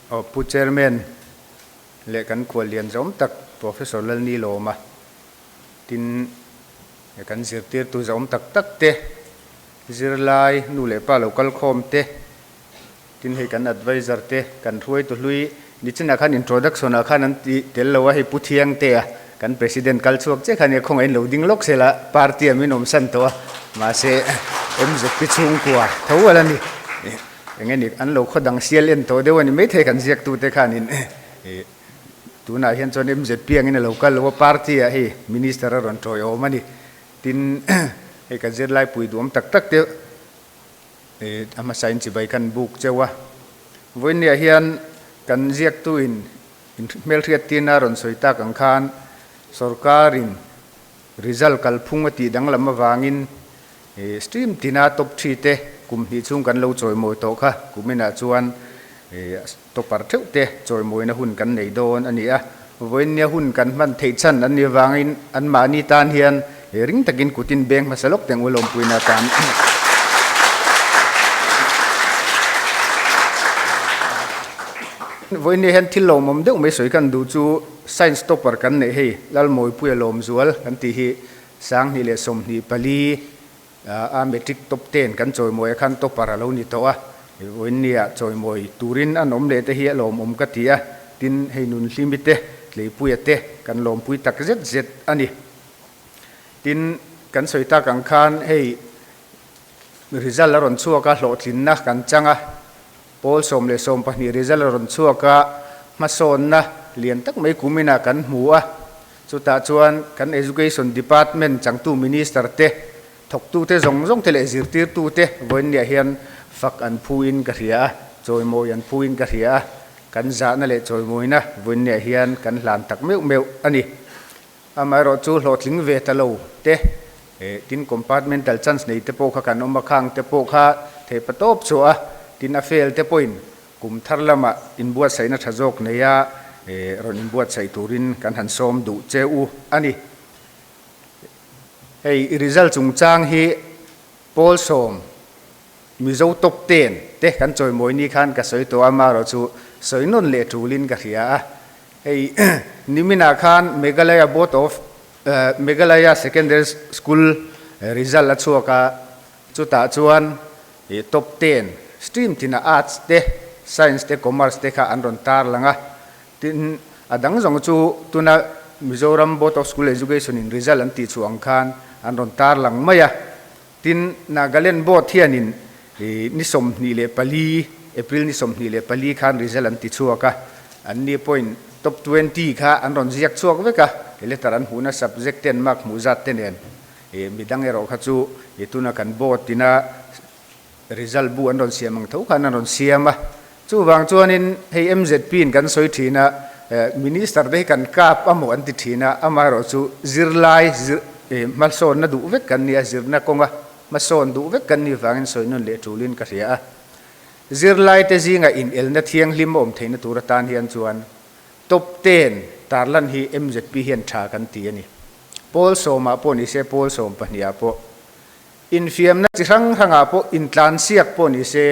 Aw Pu Chairman leh kan khuallian zawm tak Professor Lalnilawma tin kan zirtirtu zawm tak tak te, zirlai nu leh pa lo kal khawm te, tin hei kan advisor te, kan hruaitu hlui nichinah khan introduction ah khan an ti tel lo a, hei Pu Thiangtea kan President kal chhuak chiah khan khawngaih in lo ding lawk sela party ah min awmsan tawh a, mahse MZP chhungkua tho a la ni. Eng nge ni an lo khaw dang sial en tawh deuh a ni maithei kan ziaktute khanin tunah hian chuan MZP angin a lo kal lo a, party ah hei Minister a rawn tawiawm a ni. Tin, hei kan zirlai pui duhawm tak tak te a hmasa in chibai khan buk cheu a. Vawiinniah hian kan ziaktu in hmelhriat tirna rawn sawi tak ang khan sorkarin result kalphung a tih danglam avangin stream tina top thi te kum hnih chhung kan lo chawimawi tawh kha kuminah chuan topper theuh te chawimawina hun kan nei dawn a ni a. Vawiinnia hun kan hman theih chhan an nih avangin anmahni tan hian ring takin kutin beng hmasa lawk teng ulawmpuina atan Vawiinnia hian thil lawmawm deuh mai sawi kan duh chu Science topper kan neih hei Lalmawipuia Lawmzual kan tih hi 2024 A matric top ten kan chawimawi a khan topper a lo ni tawh a, vawiinnia chawimawi turin an awm leh te hi a lawmawm ka ti a, tin hei Nunhlimi te, Tleipuia te kan lawmpui tak zet zet a ni. Tin, kan sawi tak ang khan hei result a rawn chhuak a, hlawhtlinna kan chang a, pawl 12 result a rawn chhuak a, hmasawnna lian tak mai kuminah kan hmu a, Chutah chuan kan Education Department changtu Minister te, thawktute zawng zawng te leh zirtirtute vawiinniah hian fak an phuin ka hria a, chawimawi an phuin ka hria a, kan zahna leh chawimawina vawiinniah hian kan hlan tak meuh meuh a ni. Amaherawh chu hlawhtling ve ta lo te, tin compartmental chance nei te pawh kha kan awm a, khang te pawh kha theihpa tawp chhuah a, tin a fail te pawhin Kum thar lamah inbuatsaihna tha zawk neia rawn inbuatsaih turin kan han sawm duh che u a ni. Hei result chungchang hi pawl sawm Mizo top ten te kan chawimawi ni khan ka sawi tawh a, amaherawh chu sawi nawn leh tulin ka hria a. Hei niminah khan Meghalaya Board of Meghalaya Secondary School result a chhuak a, chutah chuan Top ten stream tinah Arts te, Science te, Commerce te kha an rawn tar lang a. Tin, a dang zawng chu tuna Mizoram Board of School Education in result an tih chhuah ang khan an rawn tar lang mai a. Tin, Nagaland Board hianin ni 24, April ni 24 khan result an ti chhuak a. An ni pawhin top 20 kha an rawn ziak chhuak vek a, letter an hmuhna subject ten mark hmuh zat te nen. Ih midang erawh kha chu ih tuna kan board tina result bu an rawn siam ang tho khan an rawn siam a. Chuvang chuanin hei MZP in kan sawi thin a, Minister te hi kan kap a maw an ti thin a, amaherawh chu zirlai zir ih hmasawnna duh vek kan ni a, zirna kawnga hmasawn duh vek kan nih vangin sawi nawn leh tulin ka hria a. Zirlai te zinga inelna thianghlim a awm theihna tur atan hian chuan top ten tarlan hi MZP hian tha kan ti a ni. Pawl sawmah pawh ni se, pawl sawm pahnihah pawh, infiamna chi hrang hrangah pawh, intlansiak pawh ni se,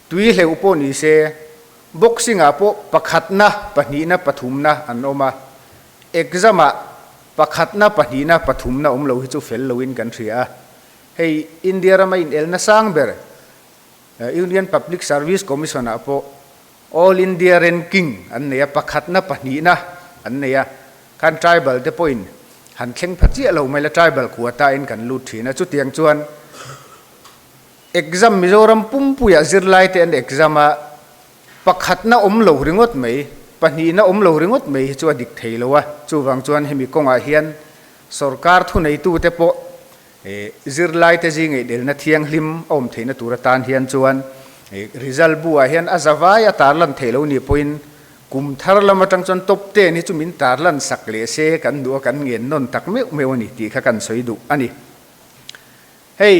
tui hleuh pawh ni se, boxing-ah pawh pakhatna, pahnihna, pathumna an awm a. Exam-ah pakhatna, pahnihna, pathumna awm lo hi chu fel loin kan hria a. Hei India rama inelna sang ber Union Public Service Commission-ah pawh All India Ranking an nei a, pakhatna, pahnihna an nei a. Khan tribal te pawhin han thleng pha chiah lo mai la, tribal quota in kan lut thin a, chutiang chuan exam Mizoram pumpuiah zirlai te an exam a, pakhatna awm lo ringawt mai, pahnihna awm lo ringawt mai hi chu a dik thei lo a, chuvang chuan hemi kawngah hian sorkar thuneitu te pawh zirlai te zingaih delna thianghlim a awm theihna tur atan hian chuan result bu ah hian a zavai a tarlan theih lo ni pawhin Kum thar lam atang chuan top ten hi chu min tarlan sak leh se kan duh a, kan ngen nawn tak meuh meuh a ni tih kha kan sawi duh a ni. Hei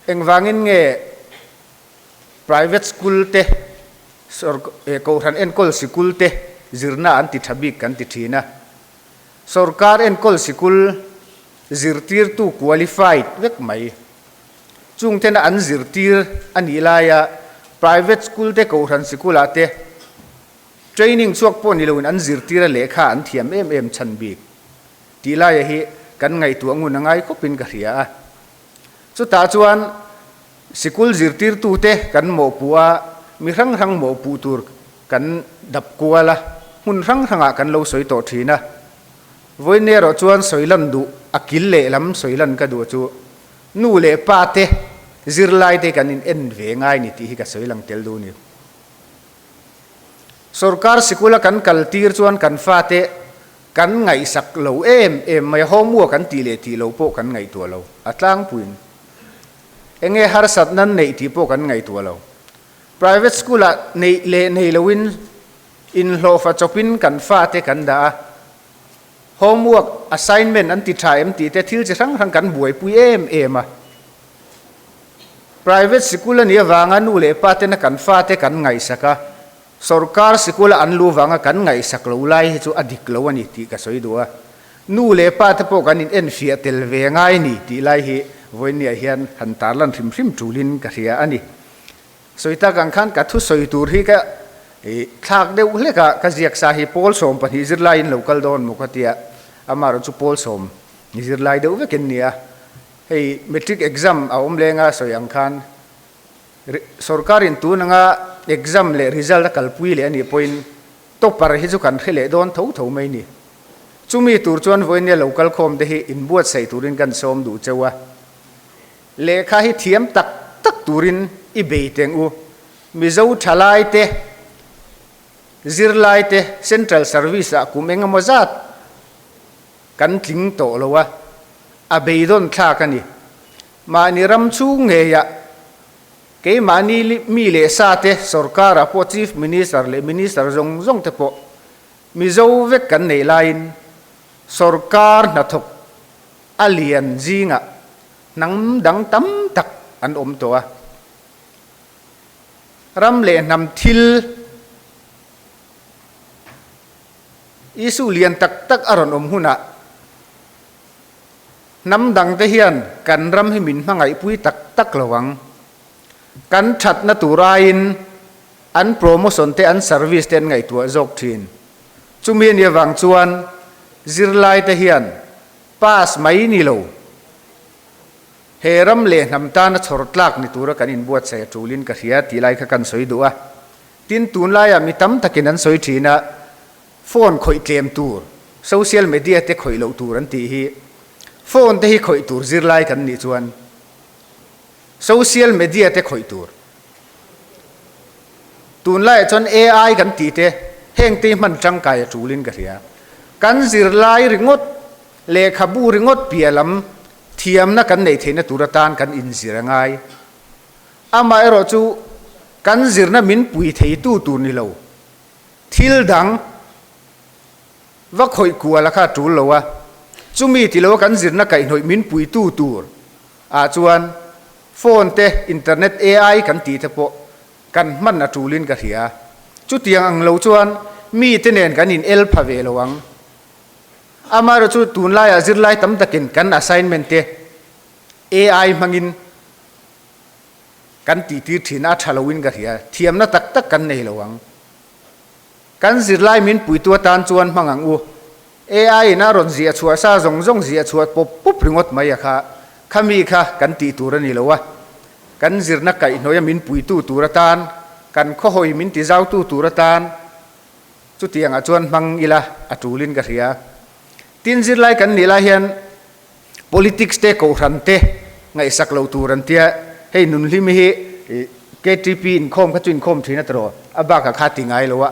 engvangin nge private school te kohhran enkawl sikul te zirna an ti tha bik kan ti thin a, sorkar enkawl sikul zirtirtu qualified vek mai chung tena an zirtir a nih laia private school te kohhran sikulah te. Training chhuak pawh ni loin an zirtir a lehkha an thiam em em chhan bik tih laia hi kan ngaihtuah ngun a ngai khawpin ka hria a. Chutah chuan sikul zirtirtute kan mawhpuh a, mi hrang hrang mawhpuh tur kan dap kual a, hmun hrang hrangah kan lo sawi tawh thin a. Vawiin erawh chuan sawi lan duh a kil lehlam sawi lan ka duh chu nu leh pa te zirlai te kan in en ve ngai ni tih hi ka sawi lang tel duh a ni. Sorkar sikula kan kal tir chuan kan fate kan ngaihsak lo em em mai a, homework an tih leh tih lo pawh kan ngaihtuah lo, a tlangpuiin eng nge harsatna an neih tih pawh kan ngaihtuah lo. Private school ah neih leh nei loin inhlawhfa chawpin kan fate kan dah a, homework, assignment an ti tha em tih te thil chi hrang hrang kan buaipui em em a. Private sikul a nih avanga nu leh pa tena kan fate kan ngaihsak a, sorkar sikula an lu vanga kan ngaihsak lo lai hi chu a dik lo a ni tih ka sawi duh a. Nu leh pa te pawh kan in enfiah tel ve ngai ni tih lai hi vawinia hian han tarlan hrim hrim tulin ka hria a ni. Sawi tak ang khan ka thusawi tur hi ka thlak deuh hlek a, ka ziak sa hi pawl 12 zirlaiin lo kal dawn maw ka tia, amaherawhchu pawl sawm zirlai deuh vekin nia. Hei matric exam a awm lenga sawi ang khan sorkarin tun anga exam leh result a kalpui leh a nih pawhin topper hi chu kan hre leh dawn tho tho mai ni. Chumi tur chuan vawinia lo kal khawm te hi inbuatsaih turin kan sawm duh cheu a. Lehkha hi thiam tak tak turin i bei teng u. Mizo thalai te, zirlai te central service ah kum engemaw zat Kan tling tawh lo a, a beidawn thlak a ni. Mahni ram chhung ngeiah keimahni mi leh sa te, sorkarah pawh Chief Minister leh Minister zawng zawng te pawh Mizo vek kan neih laiin sorkar hnathawk a lian zingah hnam dang tam tak an awm tawh a. Ram leh hnam thil. Isu lian tak tak a rawn awm hunah hnam dangte hian kan ram hi min hmangaihpui tak tak lo ang. Kan thatna tur aiin an promotion te an service te an ngaihtuah zawk thin. Chumi a nih avang chuan zirlaite hian pass mai ni lo, he ram leh hnam tana chhawr tlak ni tura kan inbuatsaih a tulin ka hria tih lai kha kan sawi duh a. Tin, tunlaiah mi tam takin an sawi thin a, phone khawih tlem tur, social media te khawih loh tur an tih hi. Phone te hi khawih tur zirlai kan nih chuan social media te khawih tur. Tunlaiah chuan AI kan tih te, heng te hi hman tangkai a tulin ka hria. Kan zirlai ringawt, lehkhabu ringawt piah lam thiamna kan neih theihna tur atan kan inzir a ngai. Amaherawh chu kan zirna min pui theitu tur ni lo, thil dang va khawih kual a kha a tul lo a, chumi ti lo a kan zirna kaihhnawih min puitu tur ah chuan phone te, internet, AI kan tih te pawh kan hman a tulin ka hria. Chutiang ang lo chuan mi te nen kan in el pha ve lo ang. Amaherawh chu tunlaiah zirlai tam takin kan assignment te AI hmangin Kan tihtir thin a tha loin ka hria, thiamna tak tak kan nei lo ang. Kan zirlai min puitu atan chuan hmang ang u. AI in a rawn ziah chhuah sa zawng zawng ziah chhuah pawp pawp ringawt mai a kha, khami kha kan tih tur a ni lo a. Kan zirna kaihhnawih a min puitu tur atan, kan khawhawi min tizautu tur atan chutiangah chuan hmang ila a tulin ka hria. Tin zirlai kan nih lai hian Politics te kohhran te ngaihsak lo tur an tia, hei Nunhlimi hi KTP inkhawm kha chu inkhawm thin a tiraw, a bakah kha ti ngai lo a,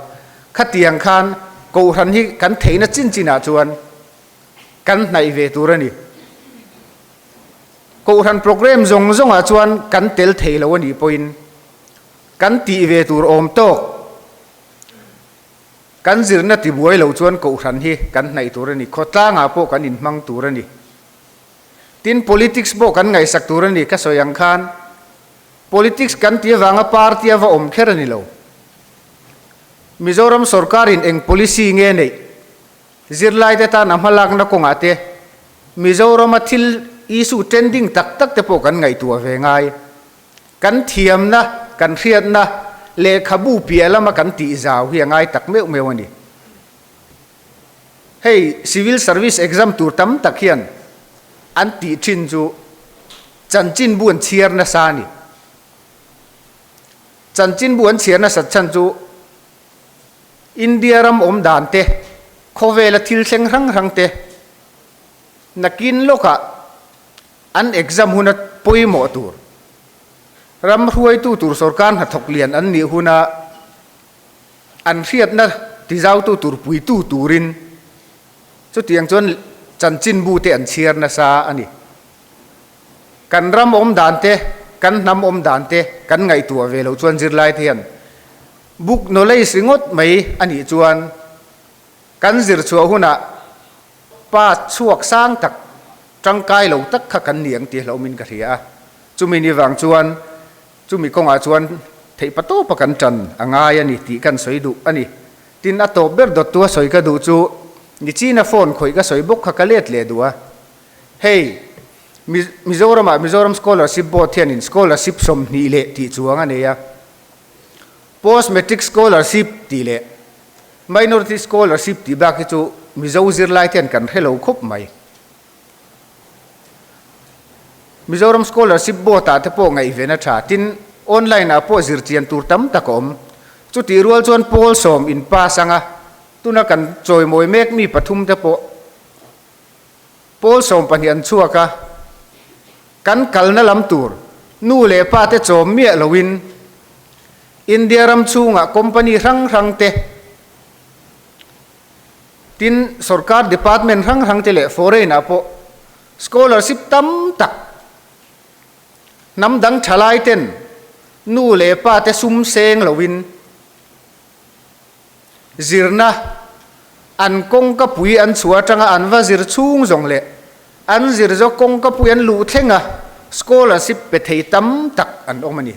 khatiang khan kohhran hi kan theihna chin chinah chuan kan hnaih ve tur a ni. Kohhran program zawng zawngah chuan kan tel thei lo a nih pawhin kan tih ve tur awm tawk. Kan zirna tibuai lo chuan kohhran hi kan hnaih tur a ni, khawtlangah pawh kan inhmang tur a ni. Tin, politics pawh kan ngaihsak tur a ni, ka sawi ang khan politics kan ti avanga party a va awm kher a ni lo. Mizoram sorkarin eng policy nge neih, zirlaite tan a hmalakna kawngah te, Mizorama thil issue trending tak tak te pawh kan ngaihtuah ve ngai. Kan thiamna, kan hriatna. lehkhabu piah lama kan tih zau hi a ngai tak meuh meuh a ni. Hei civil service exam tur tam tak hian an tih thin chu chanchinbu an chhiar nasa a ni. Chanchinbu an chhiar nasat chhan chu India ram awm dan te, khawvela thil thleng hrang hrang te nakin lawkah an exam huna pawimawh tur, ram hruaitu tur sorkar hnathawk lian an nih huna an hriatna tizautu tur puitu turin chutiang chuan chanchinbu te an chhiar nasa a ni. Kan ram awm dan te, kan hnam awm dan te kan ngaihtuah ve loh chuan zirlai te hian book knowledge ringawt mai a nih chuan kan zir chhuah hunah pa chhuak sang tak tangkai lo tak kha kan ni ang tih hlauhmin ka hria a. Chumi ni vang chuan chumi kawngah chuan theihpa tawpa kan tan a ngai a ni tih kan sawi duh a ni. Tin, a tawp ber dawttu a sawi ka duh chu Nichina phone khawih ka sawi bawk kha ka let leh duh a. Hei, Mizoramah Mizoram Scholarship Board hianin scholarship 20 leh tih chuang a nei a. Post Matric Scholarship tih leh Minority Scholarship tih bak hi chu Mizo zirlai te hian kan hre lo khawp mai. Mizoram Scholarship Board ah te pawh ngaihven a tha. Tin, online ah pawh zirchian tur tam tak a awm. Chutih rual chuan pawl sawm in pass anga tuna kan chawimawi mek mi pathum te pawh Pawl 12 an chhuak a, kan kalna lam tur nu leh pa te chawm miah loin India ram chhungah company hrang hrang te, tin sorkar department hrang hrang te leh foreign ah pawh scholarship tam tak hnam dang thalai ten nu leh pa te sum seng loin Zirna, An kawngka pui an chhuah atanga an va zir chhung zawng leh an zir zawk kawngka pui an luh thleng a, scholarship pe thei tam tak an awm a ni.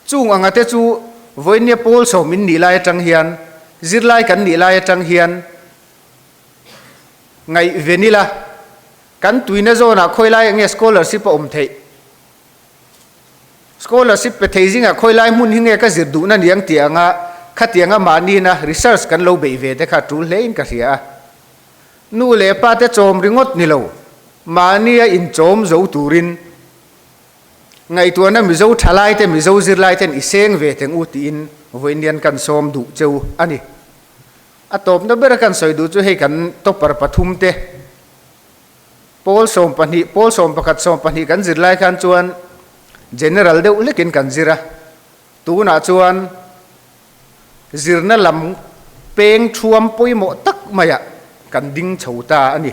Chung anga te chu vawinia pawl sawm in nih lai atang hian, zirlai kan nih lai atang hian ngaihven ila, kan tuina zawnah khawi lai enge scholarship a awm theih? Scholarship pe thei zingah khawi lai hmun hi nge ka zir duhna niang tih anga khatianga mahnina research kan lo beih ve te kha tul hlein ka hria a. Nu leh pa te chawm ringawt ni lo, mahnia inchawm zo turin ngaihtuahna Mizo thalai te Mizo zirlai ten i seng ve teng u tiin vawiin kan sawm duh cheu a ni. A tawpna bera kan sawi duh chu hei kan topper pathum te Pawl 12, pawl 11, 12 kan zir lai khan chuan general deuh lekin kan zir a, tunah chuan zirna lam peng thuam pawimawh tak maiah kan ding chho ta a ni.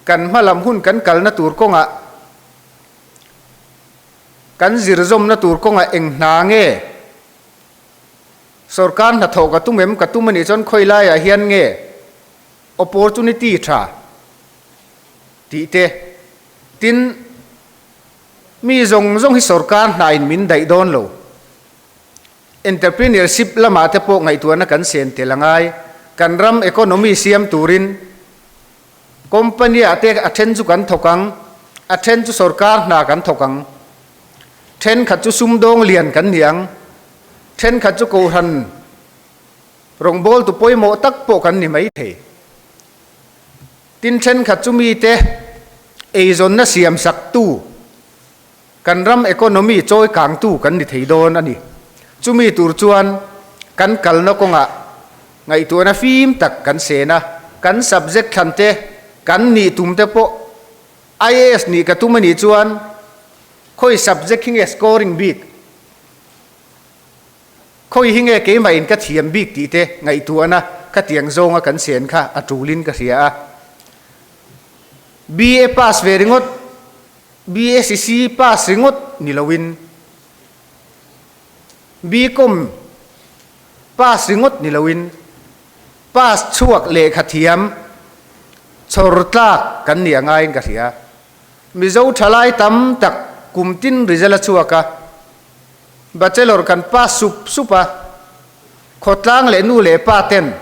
Kan hma lam hun kan kalna tur kawngah, kan zir zawmna tur kawngah eng hna nge sorkar hnathawh ka tum em ka tum a nih chuan khawi laiah hian nge opportunity tha tih te, tin mi zawng zawng hi sorkar hna in min daih dawn lo. Entrepreneurship lamah te pawh ngaihtuahna kan sen tel a ngai. Kan ram economy siam turin company ah te a then chu kan thawk ang, a then chu sorkar hna kan thawk ang, thenkhat chu sumdawng lian kan ni ang, thenkhat chu kohhran Rawngbawltu pawimawh tak pawh kan ni mai thei. Tin thenkhat chu mite eizawnna siamsaktu, kan ram economy chawi kangtu kan ni thei dawn a ni. Chumi tur chuan kan kalna kawngah ngaihtuahna fim tak kan sen a, kan subject thlan te, kan nih tum te pawh IAS nih ka tum a nih chuan khawi subject hi nge scoring bik? Khawi hi nge keimah in ka thiam bik tih te ngaihtuahna khatiang zawnga kan sen kha a tulin ka hria a. BA pass ve ringawt, BSc pass ringawt ni loin, BCom pass ringawt ni loin, pass chhuak lehkha thiam chhawr tlak kan ni a ngaiin ka hria. Mizo thalai tam tak kum tin result a chhuak a. Bachelor kan pass sup sup a, khawtlang leh nu leh pa ten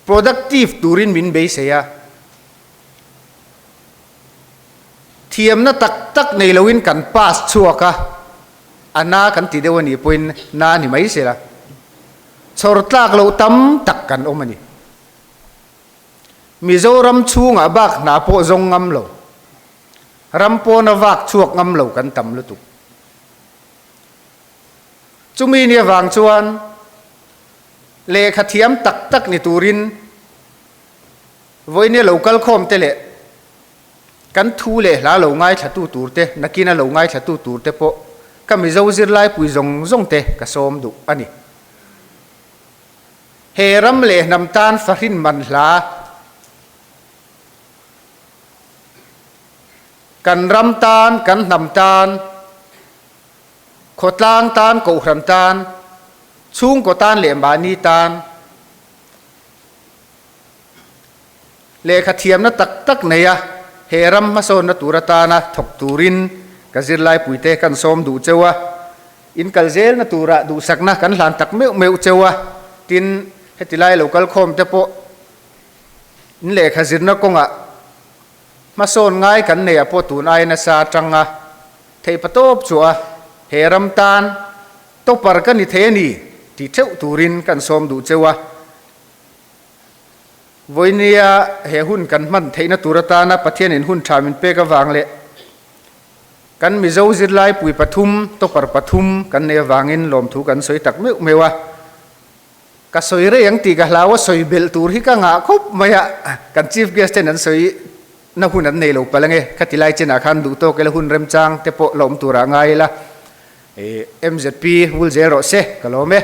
productive turin min beisei a, thiamna tak tak nei loin kan pass chhuak a, A na kan ti deuh a nih pawhin na ni mai sela. Chhawr tlak loh tam tak kan awm a ni. Mizoram chhungah bak hna pawh zawng ngam lo, ram pawna vak chhuak ngam lo kan tam lutuk. Chumi ni avang chuan lehkha thiam tak tak ni turin vawinia lo kal khawm te leh kan thu leh hla lo ngaithlatu tur te, nakina lo ngaithlatu tur te pawh ka Mizo zirlaipui zawng zawng te ka sawm duh a ni. He ram leh hnam tan fahrin man hla kan ram tan, kan hnam tan, khawtlang tan, kohhran tan, chhungkaw tan leh mahni tan lehkha thiamna tak tak neia he ram hmasawnna tur atana thawk turin ka zirlaipuite kan sawm duh cheu a. In kal zelna turah duhsakna kan hlan tak meuh meuh cheu a, tin, heti lai lo kal khawm te pawh in lehkha zirna kawngah hmasawn ngai kan nei ah pawh tun ai nasa atanga theih pa tawp chu a, he ram tan topper ka ni thei a ni ti theuh turin kan sawm duh cheu a. Vawinia he hun kan hman theihna tur atana Pathianin hun tha min pek avang leh Kan Mizo zirlai pui pathum, topper pathum kan nei avangin lawmthu kan sawi tak meuh meuh a. Ka sawi rei ang tih ka hlau a, sawi belh tur hi ka ngah khawp mai a, kan Chief Guest ten an sawi na hun an nei lo palh ange, khati lai chenah khan duh tawk ila hun remchang te pawh la awm turah ngai ila, MZP vul zel rawh se, ka lawm e.